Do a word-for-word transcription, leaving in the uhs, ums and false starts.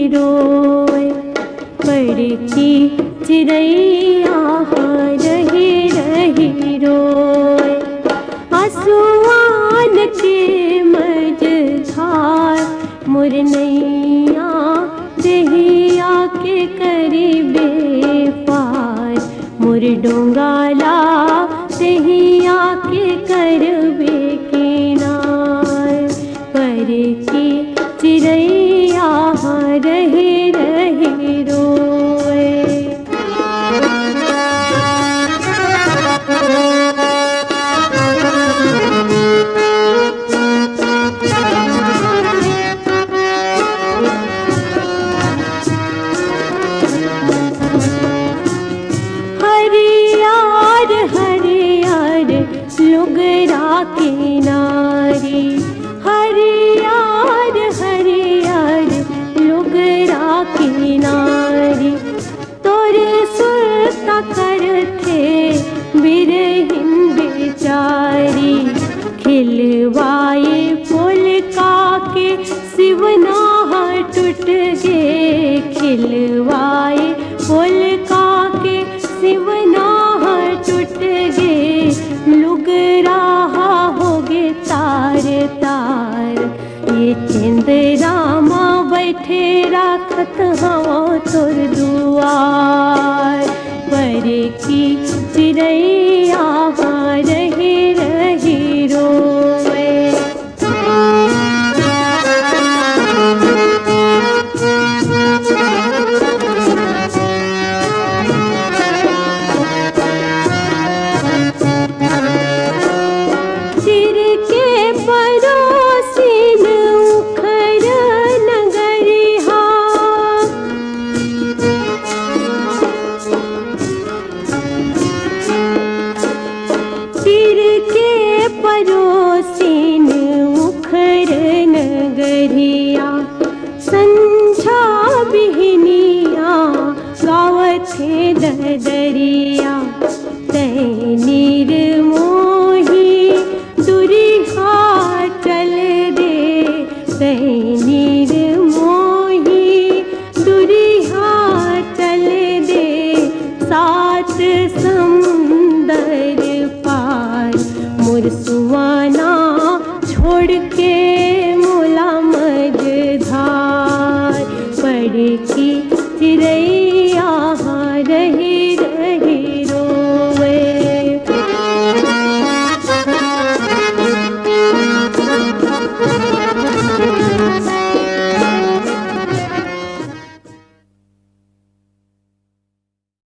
रोए। पड़की चिरैया हा रहि रहि रोए। आंसुआन के मझधार मोर नैया, देहिया के करिबे पार। मोर डोंगा ला देहिया के करबे किनार। पड़की चिरैया हा रहि रहि रोए। हरियर हरियर लुगरा किनारी, हरियर हरियर लुगरा किनारी। तोर सुरता करथे बिरहिन बेचारी। खिलवाए पोलका के सिवना हा टूट गे। खिलवाए पोलका के सिवना हा टूट गे। लुगरा हा होगे तार तार। ए चंदरा मा बइठे राखत हवं तोर दुआर। पड़की चिरैया हा रहि रहि रोए। चिर के परोसिन उखर नगरिहा। चिर के परोसिन उखर नगरिया। संझा बिहनिया गावत हे ददरिया। तैं निर्मोही दुरिहा चल दे। तैं निर्मोही दुरिहा चल दे। सात